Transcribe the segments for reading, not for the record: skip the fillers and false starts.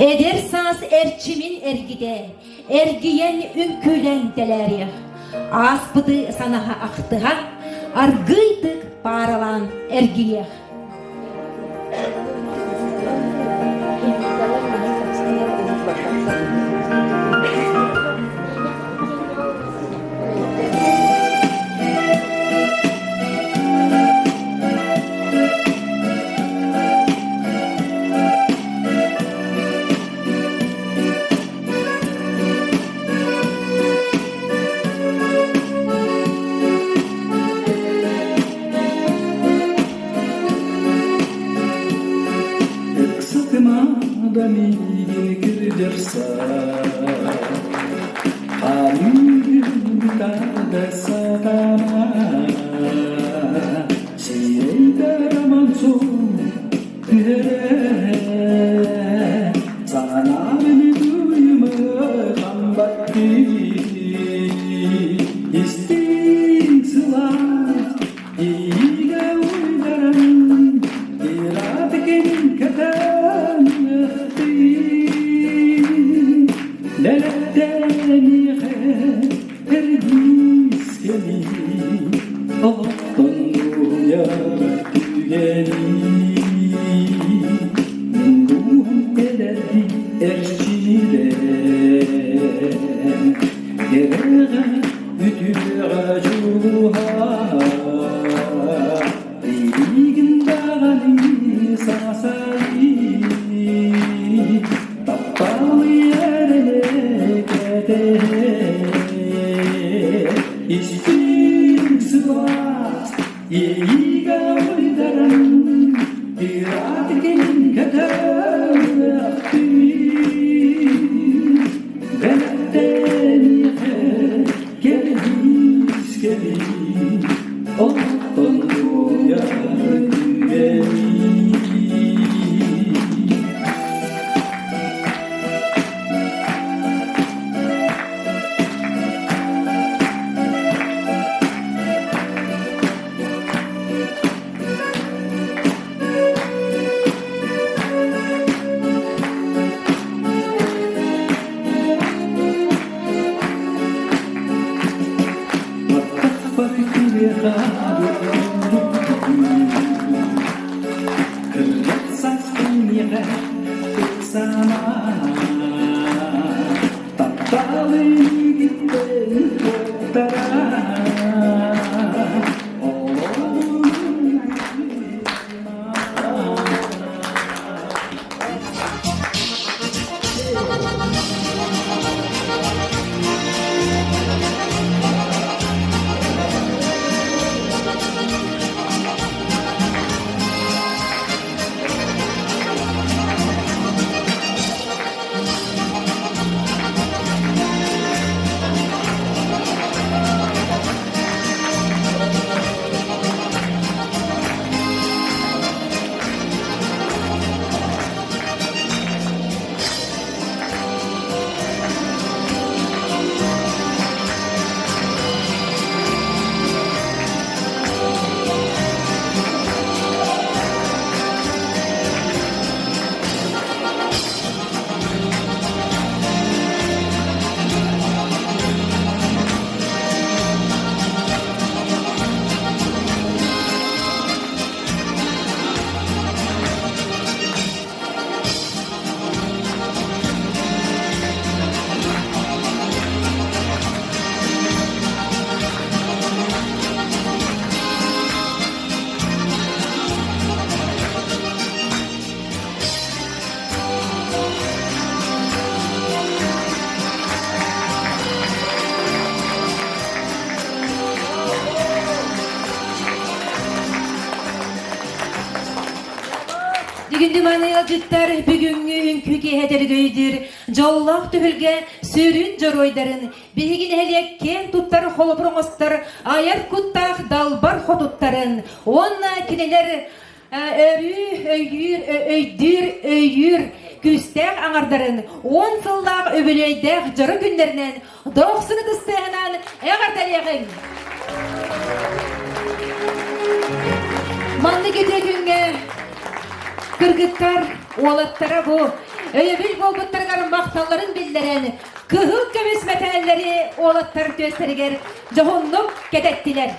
Эдэр саас эрчимин эргитэ, эргийэн үҥкүүлээн тэлээриэх, ааспыты санаһа ахтыһа, аргыыйдык пааралаан эргийиэх. Ыксатыма да миигин кырдьарсар, Хаалыырбыта сатана, Сирэйдэр амансун түһэрэ, Санаабын дуйумы хамбаттыы, Истиҥ сылаас иигэ уйдаран, Иратыкин кэтэн Дэлэттэниэхэ эргиис кэлии, Олохтон дуйар түгэний. Мин дууһам кэлэрдии эрчимирэн, Кэрэҕэ, үтүөҕэ дьулуһар. Эйигин даҕаны саҥасайыы, тапталы эрэнэ кэтэһэр. Истиҥ сылаас иэйиигэ уйдаран, ыраат кэлин көтөөхтүү. Бэлэхтэниэхэ кэрдиис кэлин, оттон дуйар түгэний. Тапталы гиттен тоқтара Бүгүн Диманы ыалдьыттар бүгүҥҥү үҥкүү киэһэтэ өйдүүр дьоллоох түһүлгэ сүрүн дьоруойдарын биһиги нэһилиэк киэн туттар холобур оҥостор айар куттаах далбар хотуттарын уонна кинилэр өрүү өйүүр өйдүүр өйүүр күүстээх аҥардарын уон сыллаах үбүлүөйдээх дьоро күннэринэн дохсун ытыстыаһынан эҕэрдэлиэҕиҥ! Маннык үтүө күҥҥэ кыргыттар. Уолаттара бу өйөбүл буолбуттарыгар махталларын биллэрэн, кыһыл көмүс мэтээллэри уолаттар түөстэригэр дьоһуннук кэтэттилэр.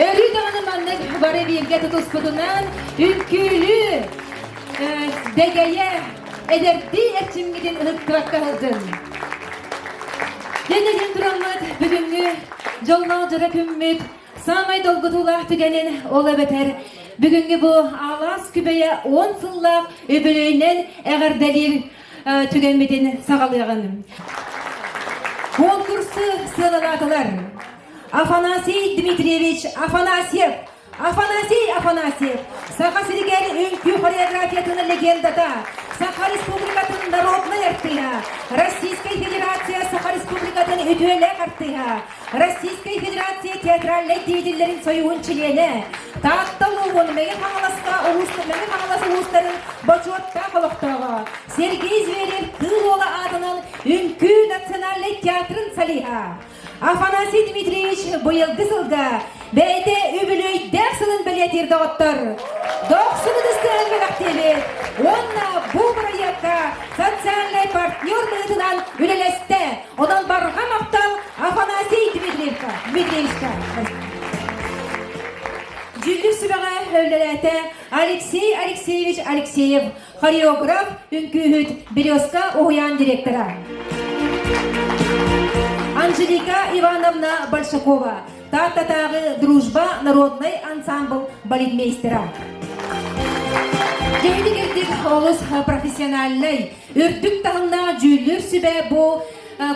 Өрүү даҕаны маннык бары бииргэ тутуспутунан үҥкүүлүү, дэгэйэ, эдэрдии эрчимҥитин ыһыктыбакка сылдьын. Дэнэ тураммыт бүгүҥҥү дьоллоох дьоро күммүт Саамай долгутуулаах түгэнин ол эбэтэр бүгүҥҥү бу Алаас Күбэйэ 10 сыллаах үбүлүөйүнэн эҕэрдэлиир түгэммитин саҕалыаҕын. Конкурсу сыаналаатылар. Афанасий Дмитриевич Афанасьев Афанасий Афанасьев Саха сиригэр үҥкүү хореографиятын легендата, Саха Республикатын народнай артыыһа, Российскай Федерация Саха Республикатын үтүөлээх артыыһа, Российскай Федерация театральнай деятеллэрин союһун чилиэнэ, Таатта улууһун Мэҥэ Хаҥаласка улуус Мэҥэ Хаҥалас улуустарын бочуоттаах олохтооҕо Сергей Зверев Кыыл Уола аатынан Үҥкүү национальнай театрын солиһа Афанасий Дмитриевич быйылгы сылга бэйэтэ үбүлүөйдээх сылын бэлиэтиир доҕоттор дохсун ытыстыһан бэлэхтиэбит уонна бу бырайыакка социальнай партнер быһыытынан үлэлэстэ. Онон барҕа махтал Афанасий Дмитриевка, Дмитриевичка. Дьүүллүүр сүбэҕэ үлэлээтэ Алексей Алексеевич Алексеев, хореограф, үҥкүүһүт, Березка уһуйаан директора. Анжелика Ивановна Большакова, Тааттатааҕы Дружба народнай ансамбл балетмейстера. Киһитик ирдик олус профессиональнай, үрдүк таһымнаах дьүүллүүр сүбэ бу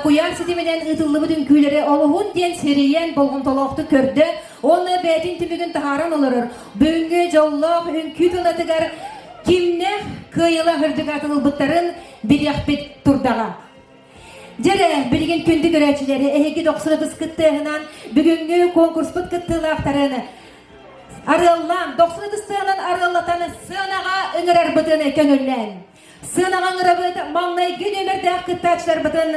куйаар ситиминэн ыытыллыбыт үҥкүүлэри олуһун диэн сирийэн болҕомтолоохтук көрдө уонна бэйэтин түмүгүн таһааран олорор. Бүгүҥҥү дьоллоох үҥкүү тылатыгар кимнээх кыайыылаах үрдүк аатын ылбыттарын билиэхпит турдаҕа. Дьэрэ, билигин күндү көрөөччүлэри эһиги дохсун ытыс кыттыаһынан бүгүҥҥү конкурспут кыттыылаахтарын арыаллаан, дохсун ытыс тыаһынан арыаллатан сыанаҕа ыҥырарбытын көҥүллээн. Сыанаҕа ыҥырабыт маҥнайгы нүөмэрдээх кыттааччыларбытын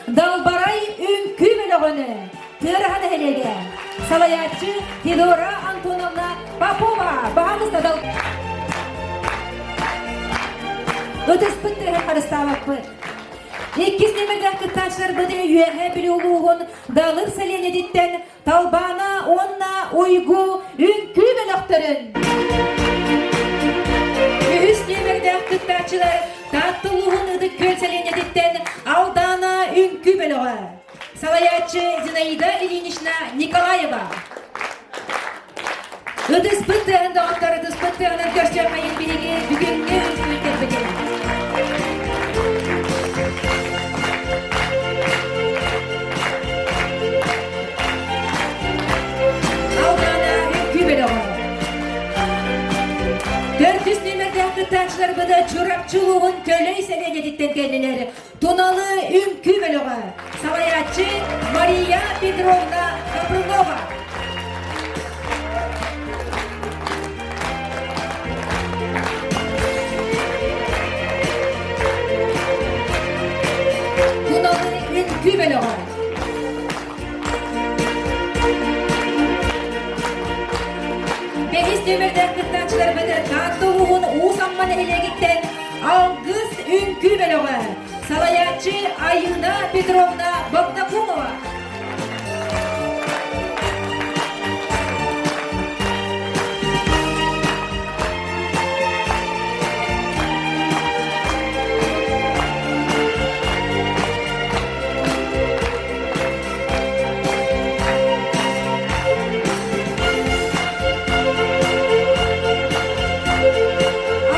Далбарай үҥкүү бөлөҕүн Тыараһа нэһилиэгэ салайааччы Федора Антоновна Попова баһаалыста дал Ытыспыт тыаһын харыстаабаппыт. Иккис нүөмэрдээх кыттааччыларбыт Үөһээ Бүлүү улууһун Далыр сэлиэнньэтиттэн Талбаана уонна Уйгу үҥкүү бөлөхтөрүн. Үһүс нүөмэрдээх кыттааччылар Таатта улууһун Ытык Күөл сэлиэнньэтиттэн Алдаана үҥкүү бөлөҕө. Салайааччы Зинаида Ильинична Николаева. Ытыспыт тыаһын доҕоттор, ытыспыт тыаһынан көрсүөххэйин биһиги бүгүҥҥү үҥкүүттэрбитин. Алдаана үҥкүү бөлөҕө. Төрдүс нүөмэрдээх кыттааччыларбыт Чурапчы улууһун Төлөй сэлиэнньэтиттэн кэллилэр. Туналы үҥкүү бөлөҕө. Салайааччы Мария Петровна Капрунова. Туналы үҥкүү бөлөҕө. Бэһис нүөмэрдээх кыттааччыларбыт Таатта улууһун Уус Амма нэһилиэгиттэн Алгыс үҥкүү бөлөҕө. Салайааччы Айыына Петровна Богдакумова.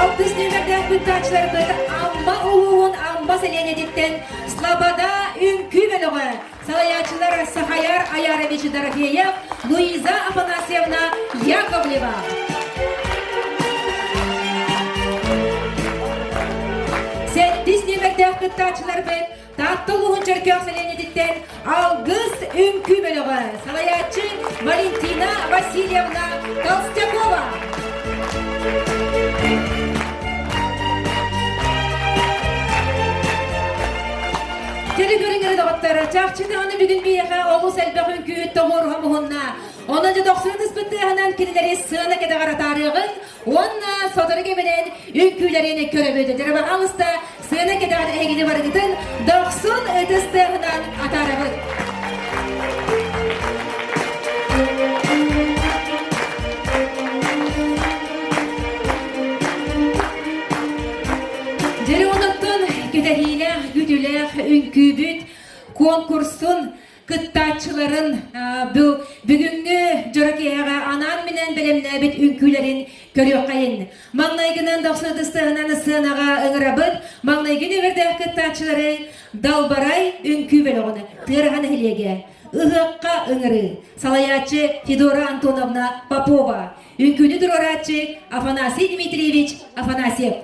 Алтыс нүөмэрдээх кыттааччыларбыт Амма улууһун Амма сэлиэнньэтиттэн Слобода үҥкүү бөлөҕө, салайааччылар Сахаяр Аярович Дорофеев, Луиза Афанасьевна Яковлева. Сэттис нүөмэрдээх кыттааччыларбыт Таатта улууһун Чөркөөх сэлиэнньэтиттэн Алгыс үҥкүү бөлөҕө, салайааччы Валентина Васильевна Толстякова. Кэлин көрүҥ доҕоттор, чахчы даҕаны бүгүн биһиэхэ олус элбэх үҥкүүһүт тоҕуоруһа муһунна. Онон дьэ дохсун ытыспыт тыаһынан кинилэри сыана кэтэҕэр атаарыаҕыҥ. Уонна сотору кэминэн үҥкүүлэрин көрөбүт. Дьарабаҕалыста сыана кэтэҕин эһигини барыгытын дохсун ытыс тыаһынан атаарабыт. Дьэри онуттун кэтэһиилээх, күтүлээх үҥкүүбүт конкурсун кыттааччыларын бүгүҥҥү дьоро киэһэҕэ анаан-минээн бэлэмнээбит үҥкүүлэрин көрүөххэйин. Маҥнайгынан дохсун ытыстыһынан сыанаҕа ыҥырабыт. Маҥнайгы нүөмэрдээх кыттааччылары Далбарай үҥкүү бөлөҕүн Тыараһа нэһилиэгэ Ыһыахха ыҥырыы салайааччы Федора Антоновна Попова, үҥкүүнү туруорааччы Афанасий Дмитриевич Афанасьев.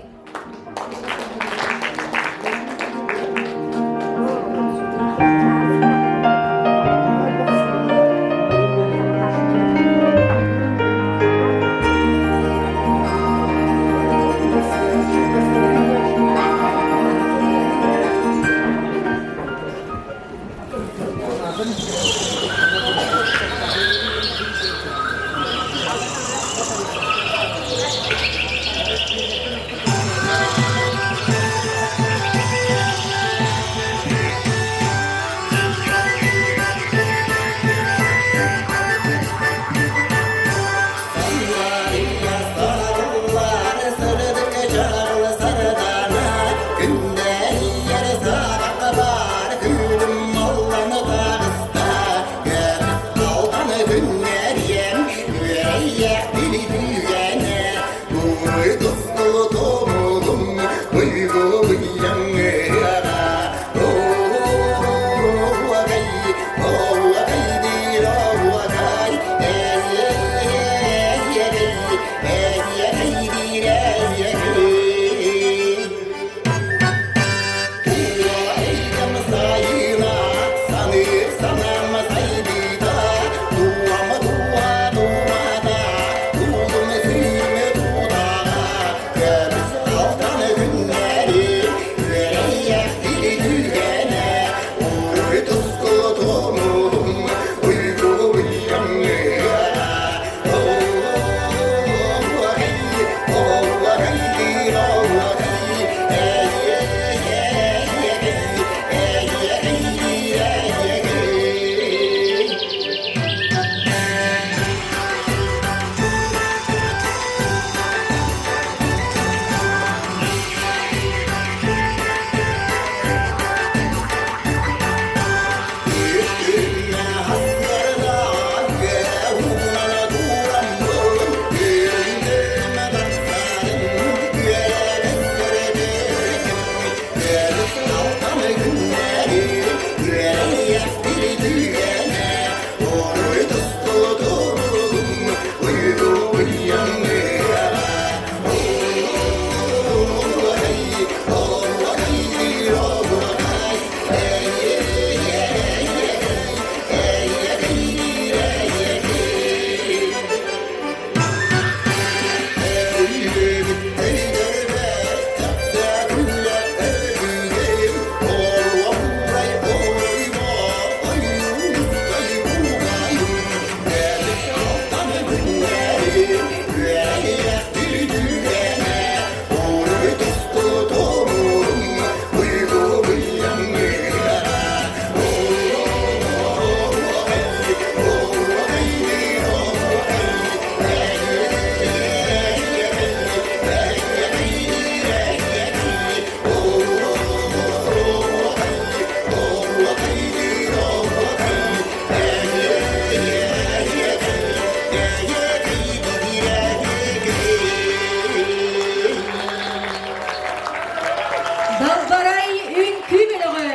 Далбарай үҥкүү бөлөҕө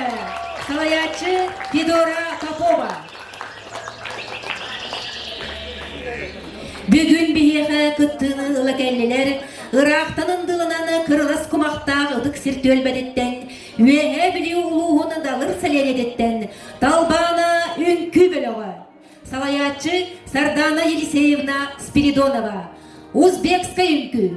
салайааччы Федора Попова. Бүгүн биһиэхэ кыттыыны ыла кэллилэр ыраахтан ындыланан кырылас кумахтаах ытык сир түөлбэтиттэн Үөһээ Бүлүү улууһун Далыр сэлиэнньэтиттэн Талбаана үҥкүү бөлөҕө салайааччы Сардана Елисеевна Спиридонова Узбекскай үҥкүү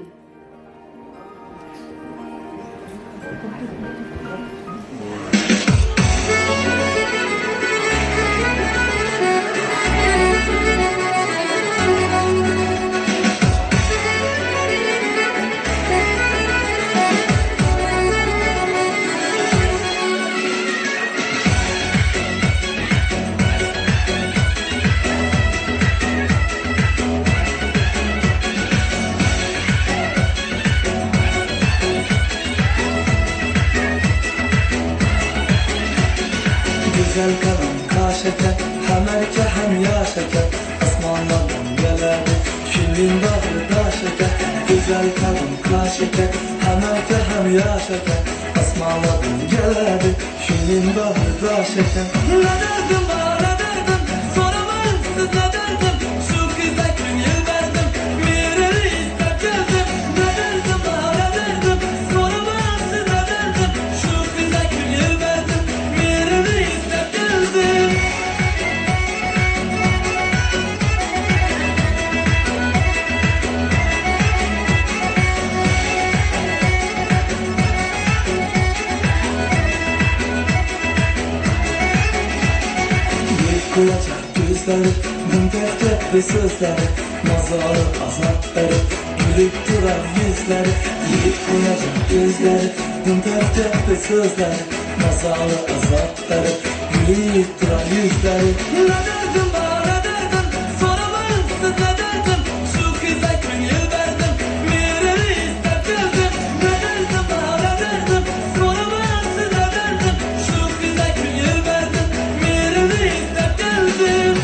Güzel kalem kaş eken, hem erke hem yaş eken. Osmanlı'dan geledi, Şirin bağı daş eken. Güzel kalem kaş eken, hem erke hem yaş eken. Osmanlı'dan geledi, Şirin bağı daş eken. Ne derdim var ne derdim, soramazsın ne derdim. Şu kıza gönül verdim, mirini ister geldim. Ne derdim var ne derdim, soramazsın ne derdim. Şu kıza gönül verdim, mirini ister geldim. Yıkılacak gözleri, müntehcet sözleri, Nazarı azapları, gülüp duran yüzleri. Yıkılacak gözleri, müntehcet sözleri, Nazarı azapları, gülüp duran yüzleri. Ne derdim var ne derdim, soramazsın ne derdim. Şu kıza gönül verdim, mirini ister geldim. Ne derdim var ne derdim, soramazsın ne derdim. Şu kıza gönül verdim, mirini ister geldim.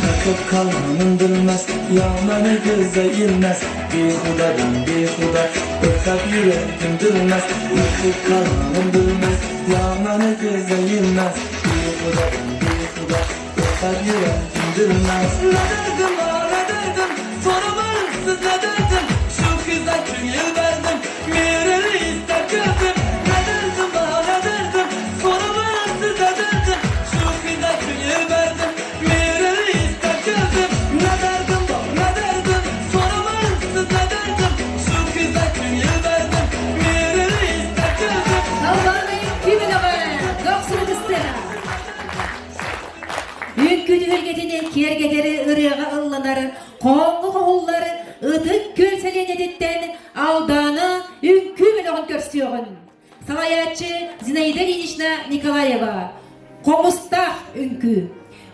Takıp kalmanın bilmez, Yağmanı göze ilmez. Bihudadan bihuda, Ötep yüreğim bilmez. Yakıp kalmanın bilmez, Yağmanı göze ilmez. Bihudadan bihuda, Ötep yüreğim bilmez. Ne derdim var ne derdim, soramazsın ne derdim. Şu kıza gönül verdim, mirini ister geldim. Ne derdim var ne derdim, soramazsın ne derdim. Şu kıza gönül verdim, mirini ister geldim. Ne derdim var ne derdim, soramazsın ne derdim. Şu kıza gönül verdim, mirini ister geldim. Алланы Киминова, дохсунутыстыра. Үҥкүү киэргэтэр ырыаҕа ылланар, хоҥҥу хоһуллар, ытык күөл сэлиэнньэтиттэн Алдана үҥкүү бөлөҕүн көрсүөҕүҥ. Салайааччы Зинаида Ильинична Николаева. Хомустаах үҥкүү.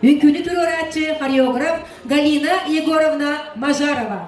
Үҥкүүнү туруорааччы хореограф Галина Егоровна Мажарова.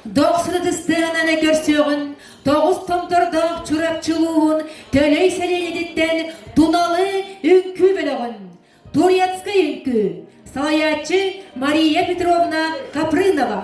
Дохсун ытыстыынан көрсүөҕүн тоҕус томтордоох Чурапчы улууһун Төлөй сэлиэнньэтиттэн Туналы үҥкүү бөлөҕүн Турецкай үҥкүү салайааччы Мария Петровна Капрынова.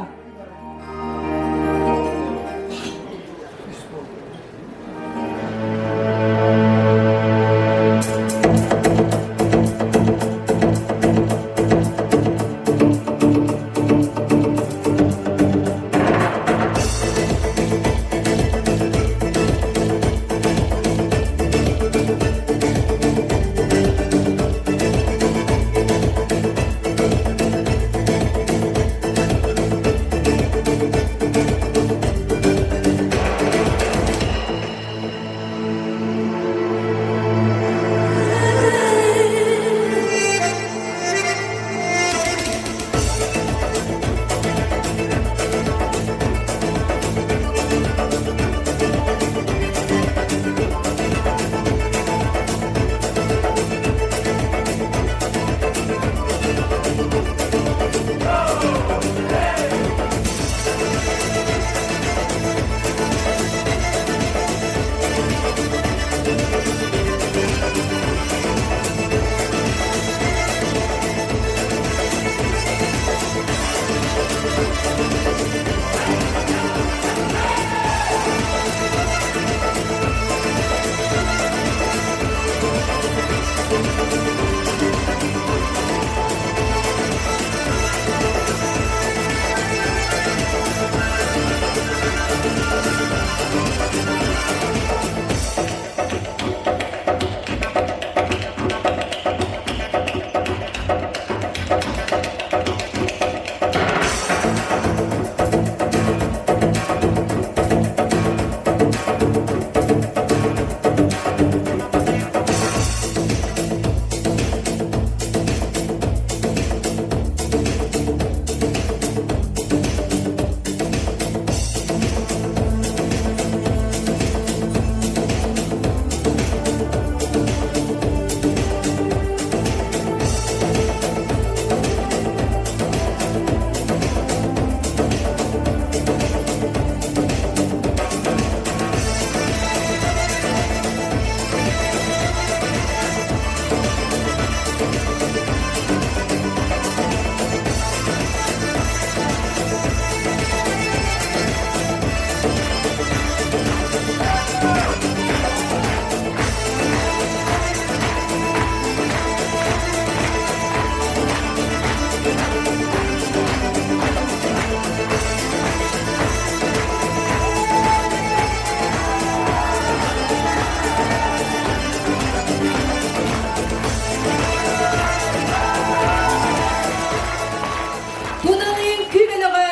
Туналыын күбөлөҕө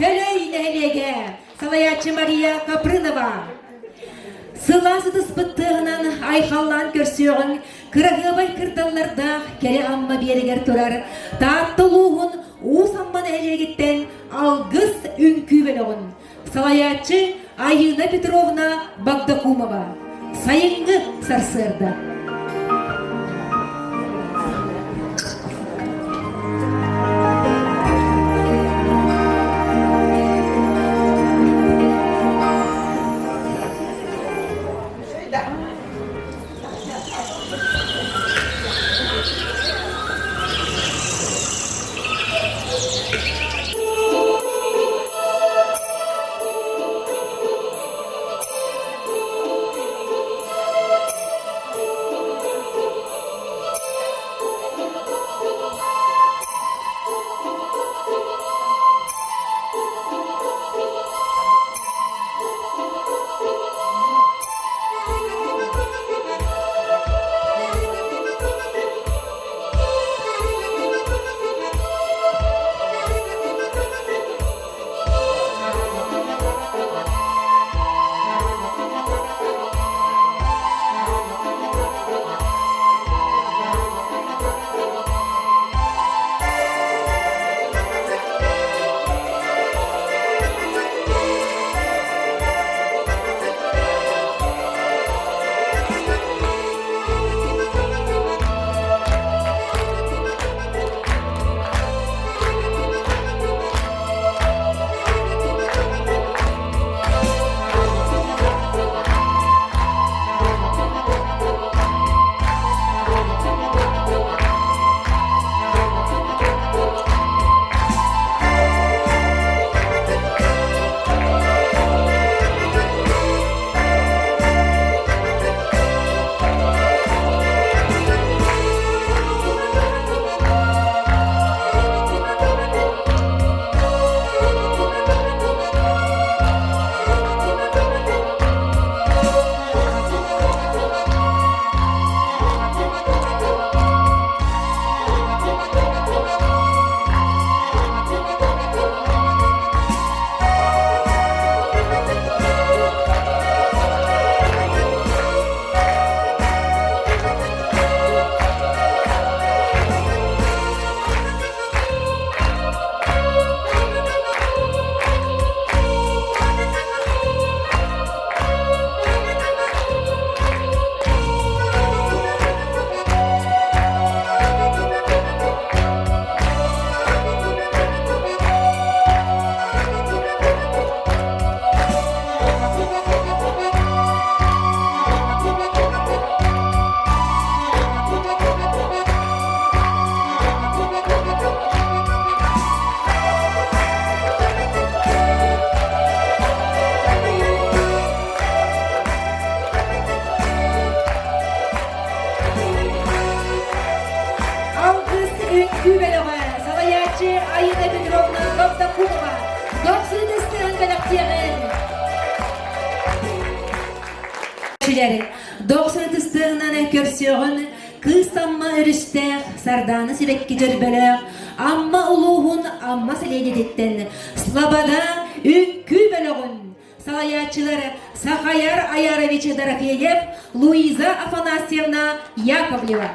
Төлөй нэһилиэгэ салайааччы Мария Капрынова. Сылаас ытыспыт тыаһынан айхаллаан көрсүөҕүҥ кыраһыабай кырдаллардаах кэрэ Амма биэригэр турар Таатта улууһун Уус Амма нэһилиэгиттэн Алгыс үҥкүү бөлөҕүн салайааччы Айыына Петровна Багдакумова. Сайыҥҥы сарсыарда. Көрөөччүлэр, дохсун ытыстыаҕынан көрсүөҕүн Кыыс Амма өрүстээх, Сардаана сибэкки дьөрбөлөөх Амма улууһун Амма сэлиэнньэтиттэн Слобода үҥкүү бөлөҕүн салайааччылар Сахаяр Аярович Дорофеев, Луиза Афанасьевна Яковлева.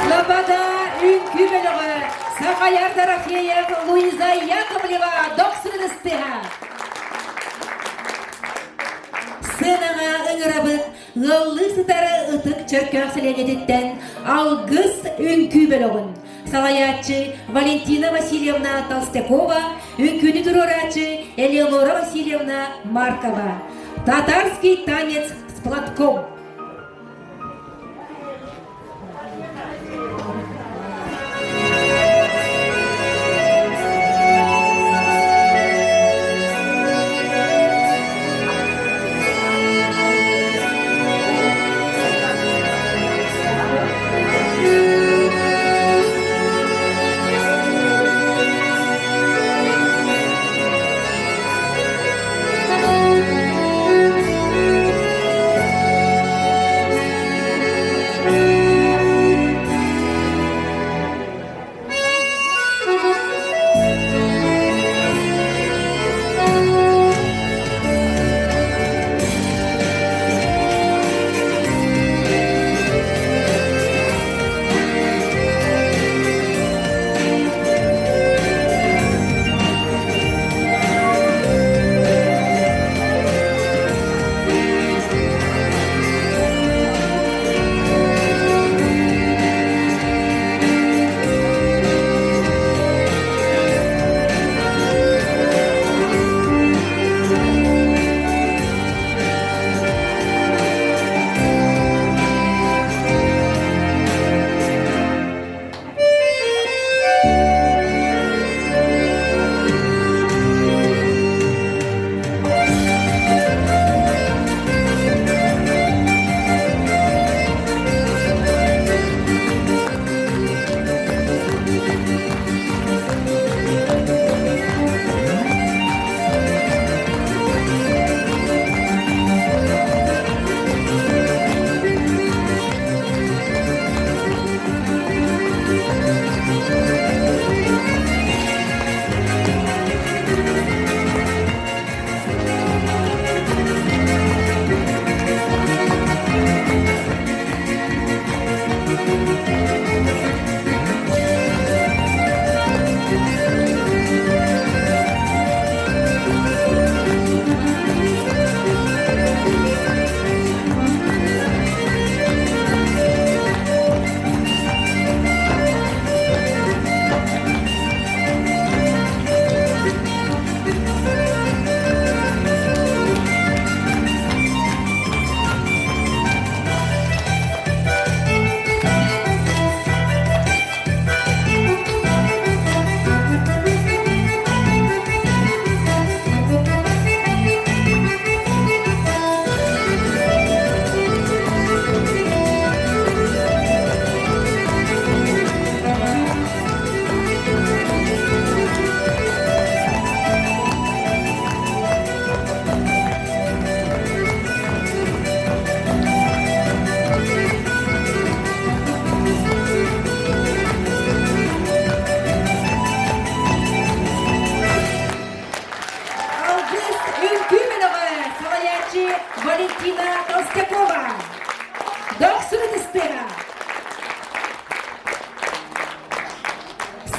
Слобода үҥкүү бөлөҕө Сахаяр Дорофеев, Луиза Яковлева дохсун ыстыһа. Сыанаҕа ыҥырабыт ыаллыы сытар ытык Чөркөөх сэлиэнньэтиттэн Алгыс үҥкүү бөлөҕүн салайааччы Валентина Васильевна Толстякова, үҥкүүнү туруорааччы Элеонора Васильевна Маркова. Татарский танец с платком.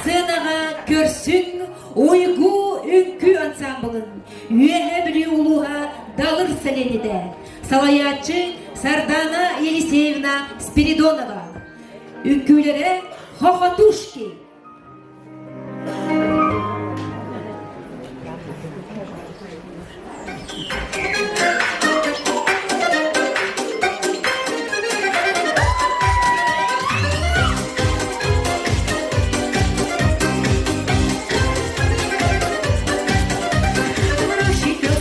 Сыанаҕа көрсүҥ Уйгу үҥкүү ансаамбылын Үөһээ Бүлүү улууһа Далыр сэлиэнньэтэ, салайааччы Сардана Елисеевна Спиридонова. Үҥкүүлэрэ Хохотушки.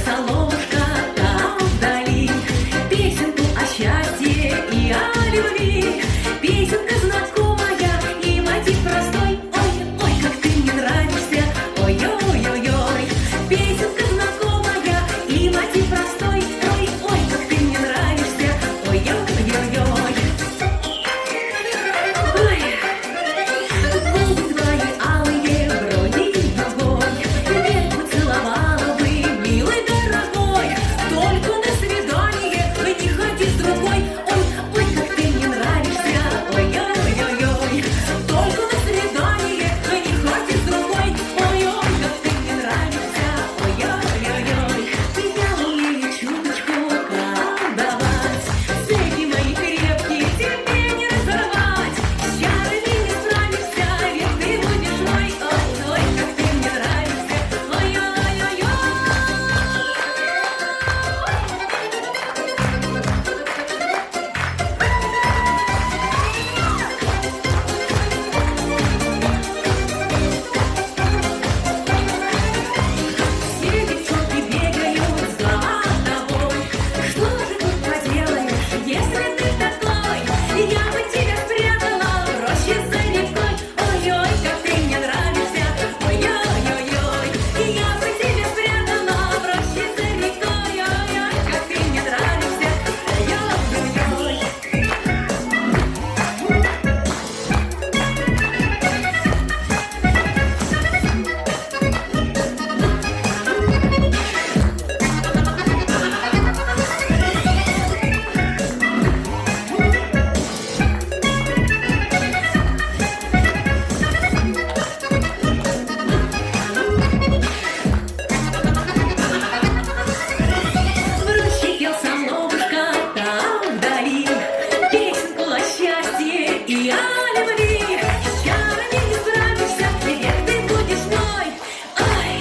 Соловушка там вдали Песенку о счастье и о любви. Песенка знакомая и мотив простой. Ой, ой, как ты мне нравишься, ой-ой-ой-ой. Песенка знакомая и мотив простой. Ой, ой, как ты мне нравишься, ой-ой-ой-ой. Ой, губы твои алые, брови дугой, Век поцеловала бы, милый дорогой, Только на свидание не ходи с другой. Ой, ой, как ты мне нравишься, ой-ой-ой-ой. Только на свидание не ходи с другой. Ой-ой, как ты мне нравишься, ой-ой-ой-ой. Я умею чуточку колдовать, Цепи мои крепкие тебе не разорвать. С чарами не справишься, ведь ты будешь мой. Ой, ой, как ты мне нравишься, ой-ой-ой-ой. Все девчонки бегают за тобой. Что же тут поделаешь, если ты такой? Я бы тебя спрятала в роще за рекой. Ой-ой, как ты мне нравишься, ой-ой-ой-ой. Я бы тебя спрятала в роще за рекой. Ой-ой, как ты мне нравишься, ой-ой-ой-ой. В роще пел соловушка там вдали Песенку о счастье и о любви. С чарами не справишься, век ты будешь мой. Ой,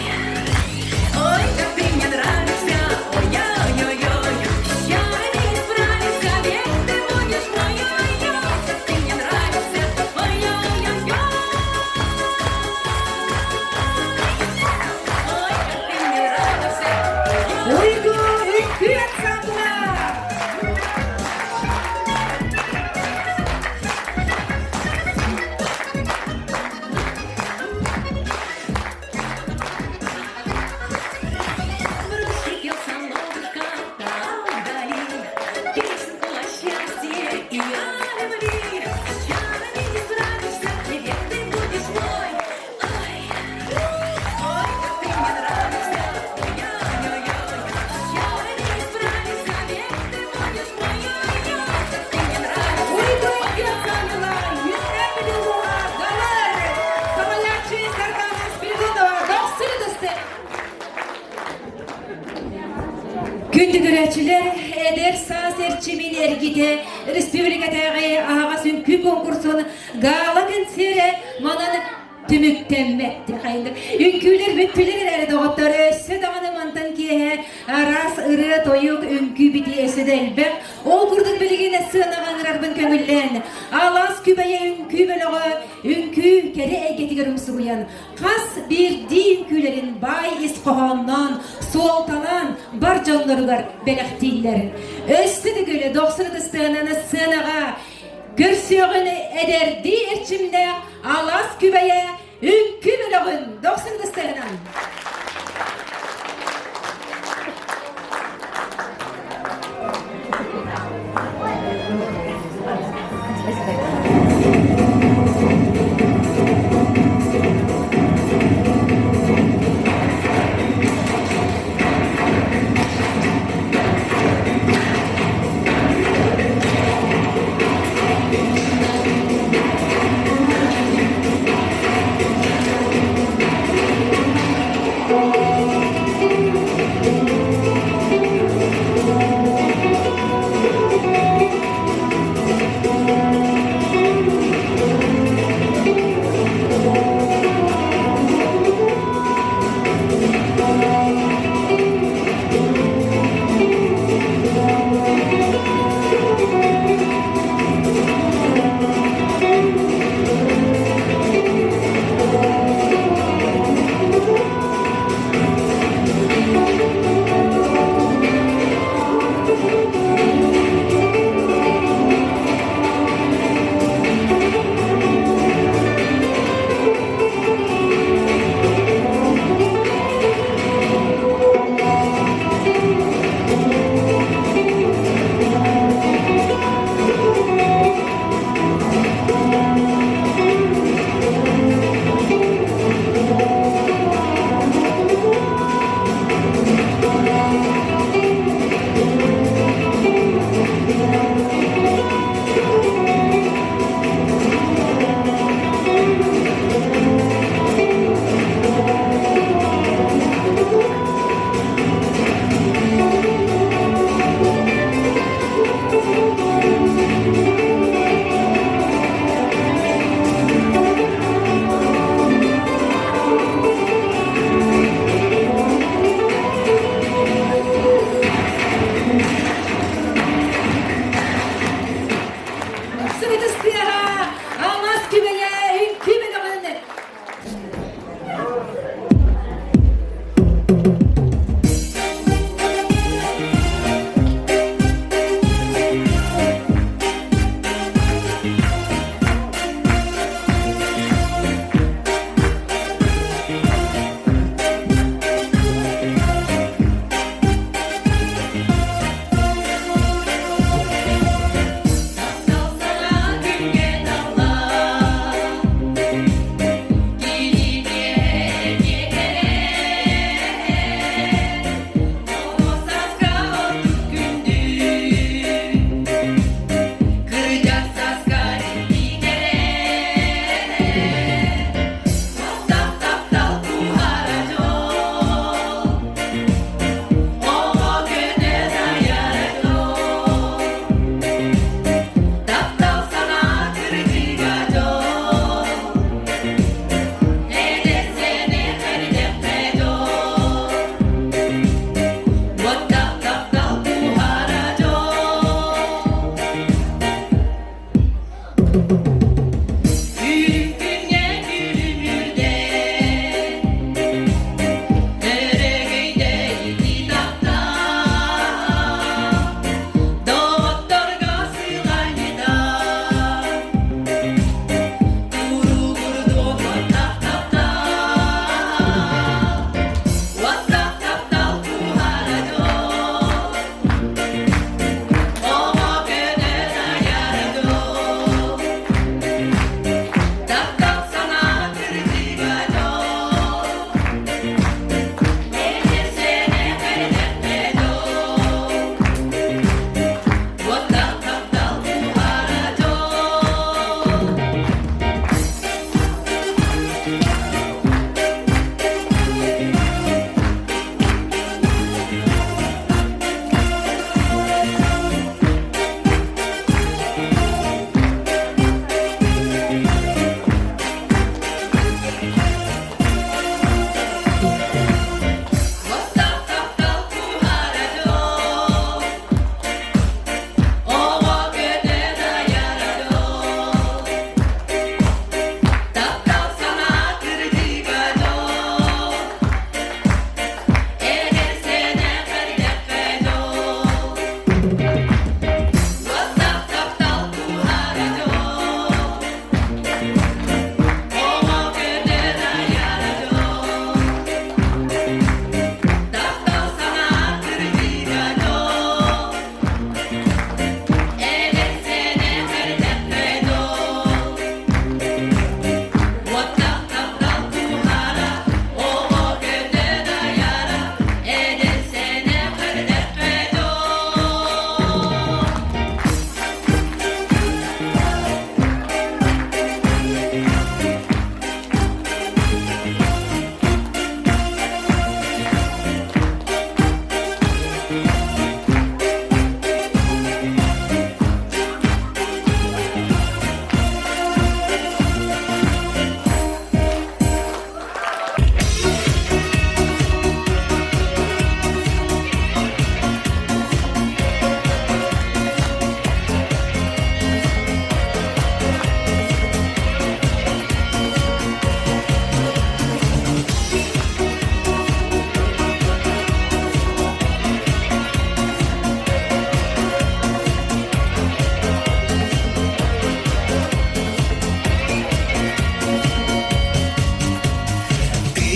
ой, как ты мне нравишься, ой-ой-ой-ой. С чарами не справишься, век ты будешь мой. Ой-ой, как ты мне нравишься, ой-ой-ой-ой. Ой, как ты мне нравишься, Уйгу үҥкүү ансаамбыла! В роще пел соловушка там вдали Песенку о счастье и о любви. С чарами не справишься, век ты будешь мой. Ой, ой, как ты мне нравишься, ой-ой-ой. С чарами не справишься, век ты будешь мой. Ой-ой, как ты мне нравишься. Уйгу үҥкүү ансаамбыла Үөһээ Бүлүү улууһа Далыр! Салайааччы Сардана Спиридонова дохсун ытыс Күндү көрөөччүлэр, эдэр саас эрчимин эргитэ республикатааҕы аһаҕас үҥкүү конкурсун гала кэнсиэрэ манан түмүктэммэт. Үҥкүүлэр бүттүлэр эрээри доҕоттор, өссө даҕаны мантан киэһэ араас ырыа-тойук, үҥкүү битии өссө да элбэх. Ол курдук билигин сыанаҕа ыҥырарбын көҥүллээн, Алаас Күбэйэ үҥкүү бөлөҕө үҥкүү кэрэ эйгэтигэр умсугуйан, хас биирдии үҥкүүлэрин баай ис хоһоонноон, суолталаан бар дьонноругар бэлэхтииллэр. Өссө да көлө дохсун ытыстыанан сыанаҕа көрсүөҕүн эдэрдии эрчимнээх Алаас Күбэйэ үҥкүү бөлөҕүн дохсун ытыстыанан!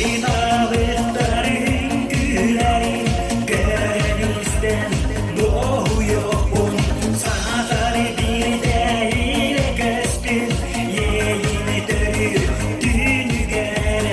Кыталыктарын күлэрин көрөн истэн дуоһуйуохпун саатар биирдэ илэ көстүн иэйиини төрүүр түүнүгэр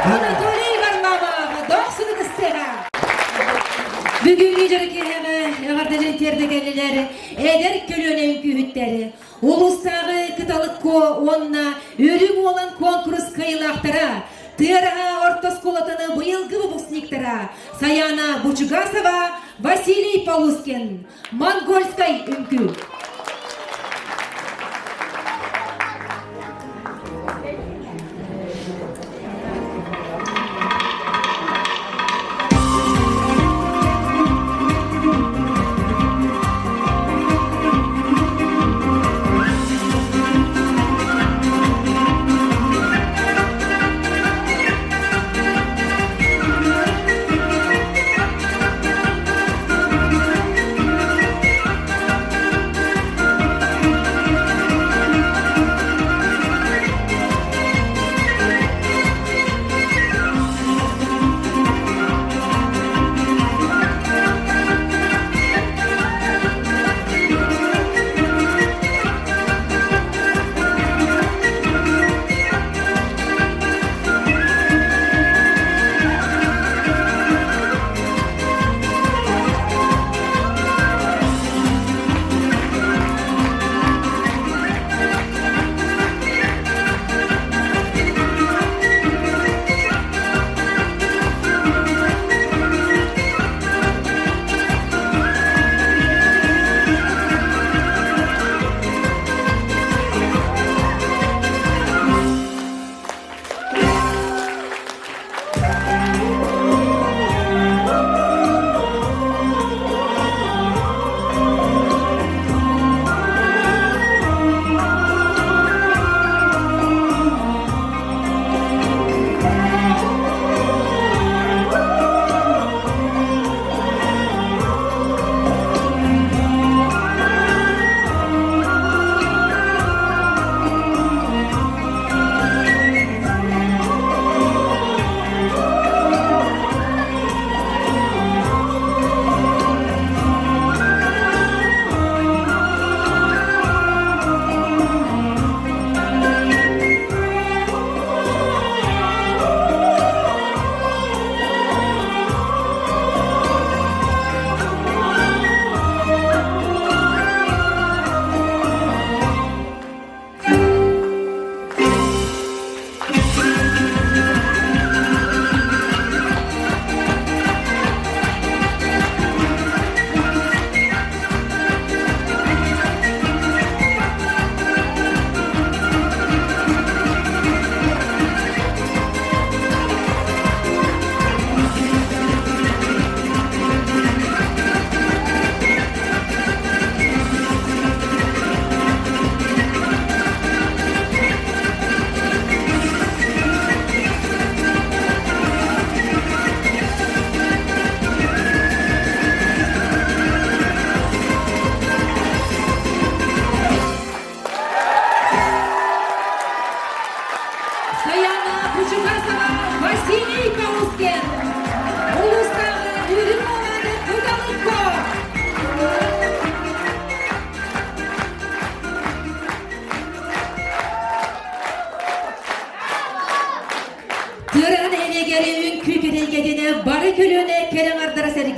Анатолий Варламов, дохсун ытыстыаҕа! Бүгүҥҥү дьоро киэһэҕэ эҕэрдэлэрин тиэрдэ кэллилэр эдэр көлүөнэ үҥкүүһүттэр, улуустааҕы Кыталык Куо уонна Үрүҥ Уолан куонкурус кыайыылаахтара, Тыараһа орто оскуолатын быйылгы выпускниктара Саяна Бучугасова, Василий Полускин, Монгольскай үҥкүү.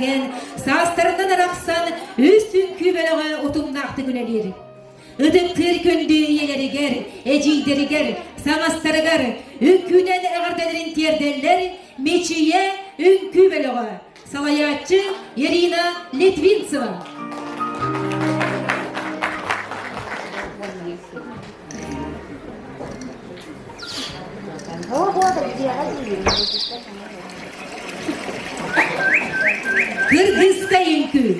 сэһэргээн, саастарынан арахсан үс үҥкүү бөлөҕө утумнаахтык үлэлиир. Ытыктыыр күндү ийэлэригэр, эдьиийдэригэр, саҥастарыгар үҥкүүнэн эҕэрдэлэрин тиэрдэллэр Мичийэ үҥкүү бөлөҕө. Салайааччы Ирина Литвинцева. Кыргызка үҥкүү.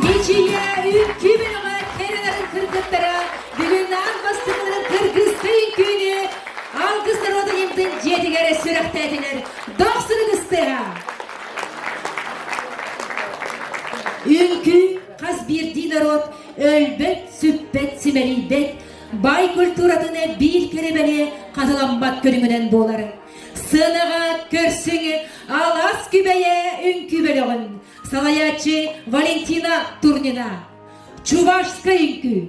Мичийэ үҥкүү бөлөҕө кэрэлэрин кыргыттара бүгүн аан бастакыларын кыргызскай үҥкүүнү Алгыс норуотун имтин дьиэтигэр сүрэхтээтилэр. Дохсун ытыстыа! Үҥкүү хас биирдии норуот өлбөт, сүппэт, симэлийбэт баай культуратын биир кэрэ-бэлиэ хатыламмат көрүҥүнэн буолар. Сыанаҕа көрсүҥ Алаас Күбэйэ үҥкүү бөлөҕүн салайааччы Валентина Турнина. Чувашскай үҥкүү.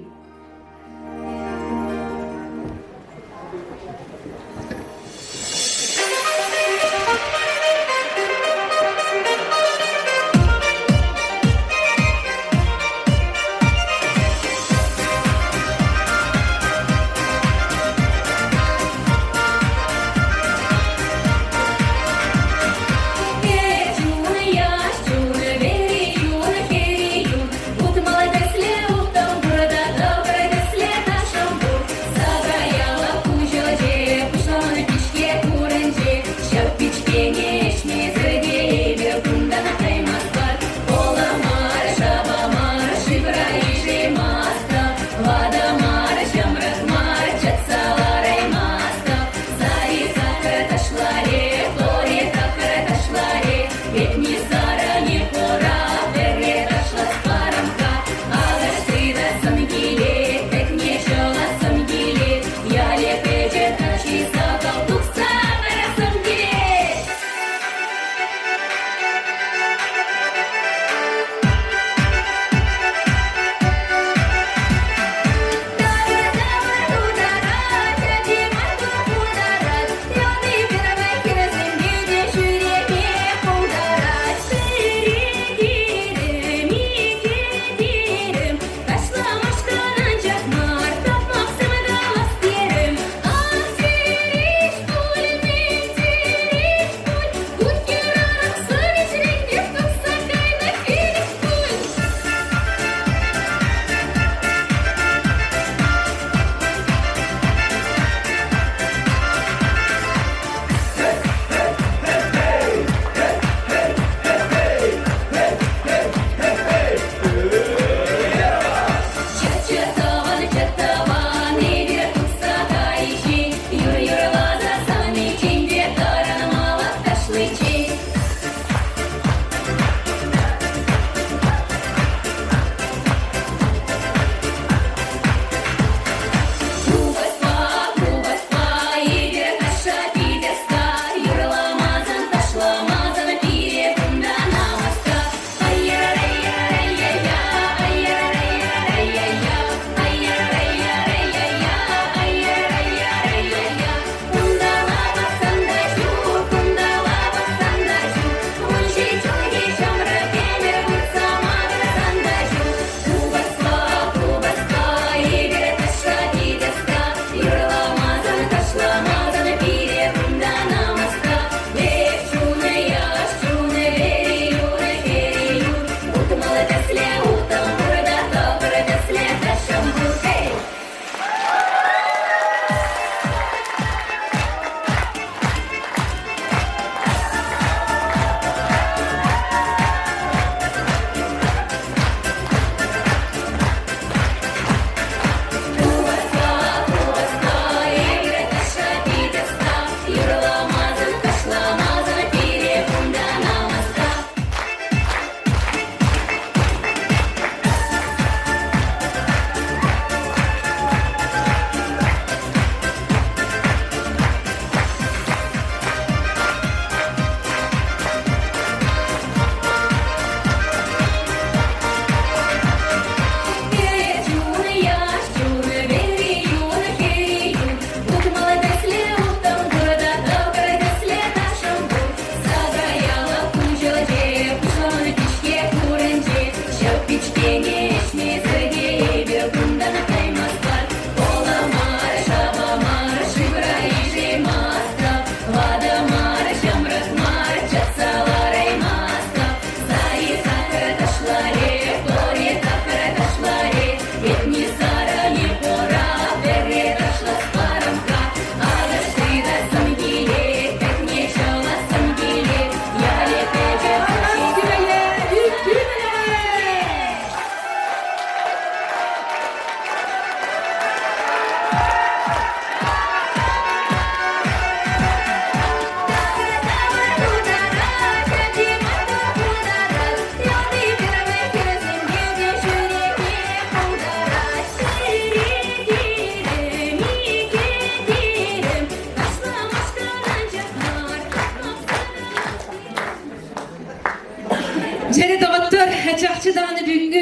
Дьэри доҕоттор, чахчы даҕаны бүгүҥҥү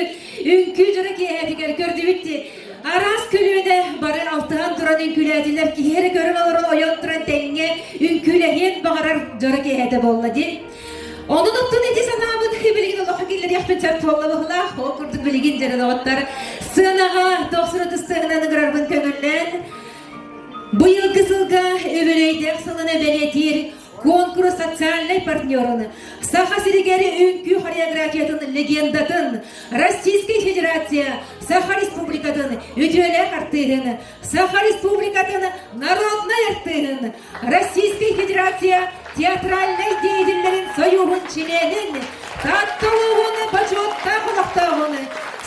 үҥкүү дьоро киэһэтигэр көрдүбүт дии. Араас көлүөнэ бары алтыһан туран үҥкүүлээтилэр, киһи эрэ көрөн олорон ойон туран тэҥҥэ үҥкүүлэһиэн баҕарар дьоро киэһэтэ буолла дии. Онон оттон ити санаабын билигин олоххо киллэриэхпин сөп буолла быһылаах. Ол курдук билигин дьэри доҕоттор сыанаҕа тохсун ытыстыаһынан ыҥырарбын көҥүллээн быйылгы сылга үбүлүөйдээх сылына бэлиэтиир Куонкурус социальнай партнерын, Саха сиригэр үҥкүү хореографиятын легендатын, Российскай Федерация Саха Республикатын үтүөлээх артыыһын, Саха Республикатын народнай артыыһын, Российскай Федерация театральнай деятеллэрин союһун чилиэнин, Таатта улууһун бочуоттаах олохтооҕун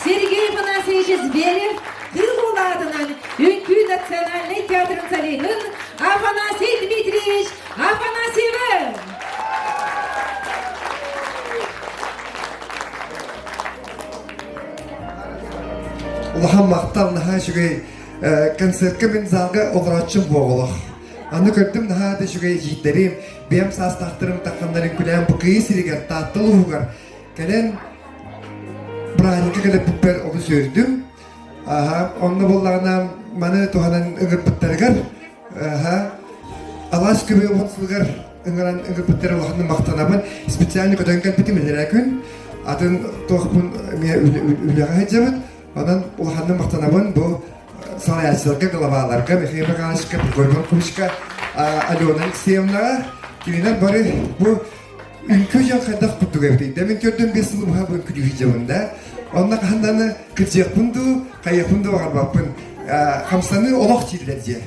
Сергей Афанасьевич Зверев Кыыл Уолаатынан Үҥкүү национальнай театрын солиһын Афанасий Дмитриевич Афанасьевы! Улахан махтал наһаа үчүгэй концертка мин залга олорооччум буоҕолох. Аны көрдүм наһаа да үчүгэй эдьиийдэрим, бэйэм саастаахтарым тахханнарын күлээн бу кыйы сиригэр Таатта улууһугар кэлэн бырааһынньыкка кэлэппиппэр олус үөрдүм. Аха, онно буоллаҕына маны туһанан ыҥырбыттарыгар аха, алаас көбүө уон сылыгар ыҥыран ыҥырбыттара улаханнык махтанабын. Специально көтөн кэлбитим илэрээ күн. Атын туохпун эмиэ үлэҕэ сылдьабыт. Онон улаханнык махтанабын бу салайааччыларга, главаларга, Михаил Михайловичка, Григорий Марковичка, Алена Алексеевнаҕа. Кинилэр бары бу Үҥкүү дьон хайдах курдук эбитий? Да мин көрдüm биэс сыл быһа бу үҥкүүлүү сылдьабын да. Онно хаһан даҕаны кырдьыахпын дуу, хайыахпын дуу баҕарбаппын. Хамсаныы олох дииллэр дьиэ.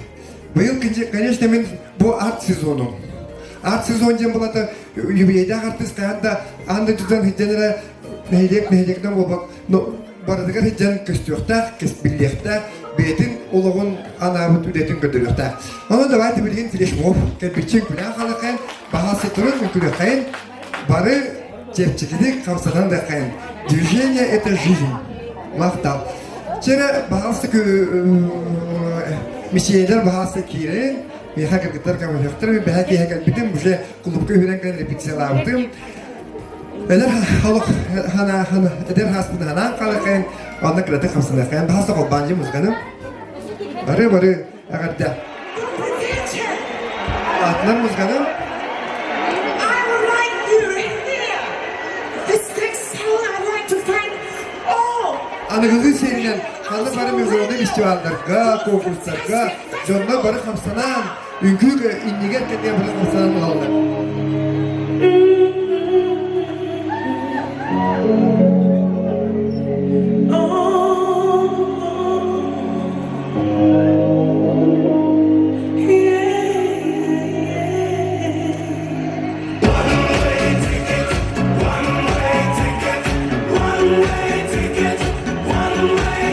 Быйыл, конечно, мин бу арт сезонум. Арт сезон диэн булата юбилейдаах артыыс хаһан да аан дойдуттан сылдьан эрэ нэһилиэк нэһилиэгинэн буолбат. Но барытыгар сылдьан көстүөхтээх, биллиэхтээх, бэйэтин олоҕун анаабыт үлэтин көрдөрүөхтээх. Онон давайте билигин флешмоб кэлбиччин күлээн халахайын, баһаасы турун үкүлэхэйин, бары чэпчэкитик хамсанан дахайын. Движение – это жизнь. Махтал. Чэрэ баһаасы миссионер баһаасы киирэн, миэхэ кыргыттар көмөлөөхтөр, бэһэ киэһэ кэлбитим, уже клубка үһүрэн кэлэн репетициялаабытым. Эдэр олох хана хана эдэр хаспын ханаан халахайын онно кыратык хамсаныахайын баһаста холбаан дьим музыканы бары бары эҕэрдэ атынан музыканы аныгылыы сиэринэн ханна бары международный фестивалларга, конкурстарга дьоннор бары хамсанан Үҥкүү иннигэр кэтиэ бары хамсанан ылаллар.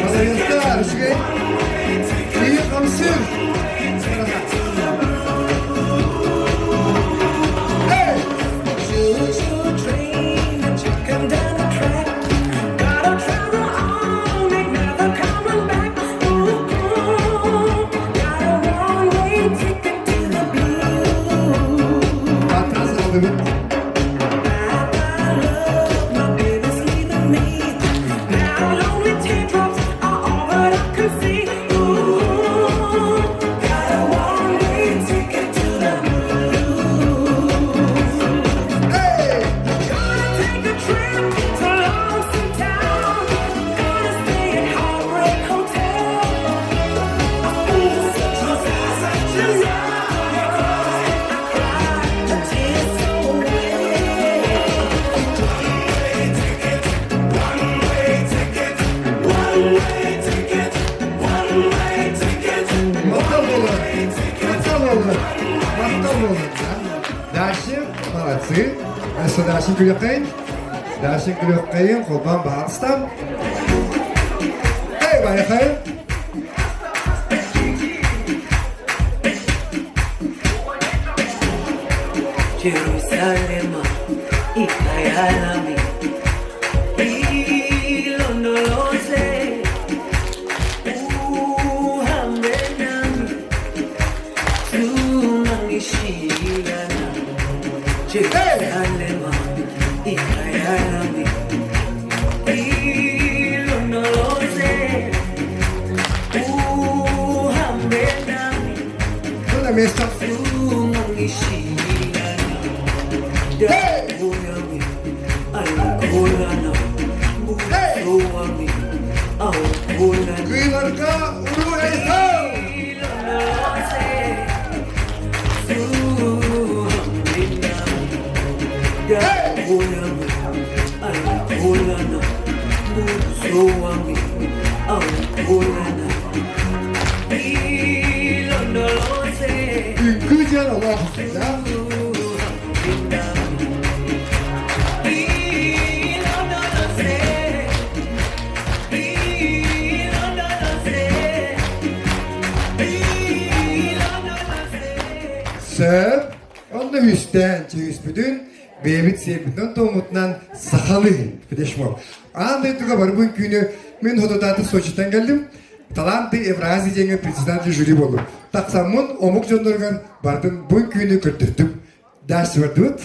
Молодецтар, үчүгэй. Киһи хамсыыр. Махтал буолун! Махтал буолун! Махтал буолун! Дальше молодцы. Өссө дальше күлүөххэйин. Дальше күлүөххэйин, холбоон баҕарыстам. Эй, байахайын! Jerusalema ikhaya lami ilondoloze uhambe nami zungangishiyana Jerusalema ikhaya lami. место. Hey! Hey! Кыыларга уруй-айхал! Үҥкүү диэн олох Сөп. Онно үстээн чүһүспүтүн бэйэбит сиэрбитинэн туоммутунан сахалыы флешмоб. Аан дойдуга барбын күнү мин хотутааты Сочиттан кэллим. Таланты Евразия диэҥҥэ председатель жюри буоллум. Тахсаммын омук дьонноругар бардым бу күнү көрдөрдүм. Дальше бардыбыт.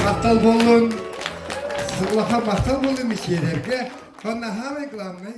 Махтал буоллун, улахан махтал буоллун мичиэлэргэ. Онно самое главное.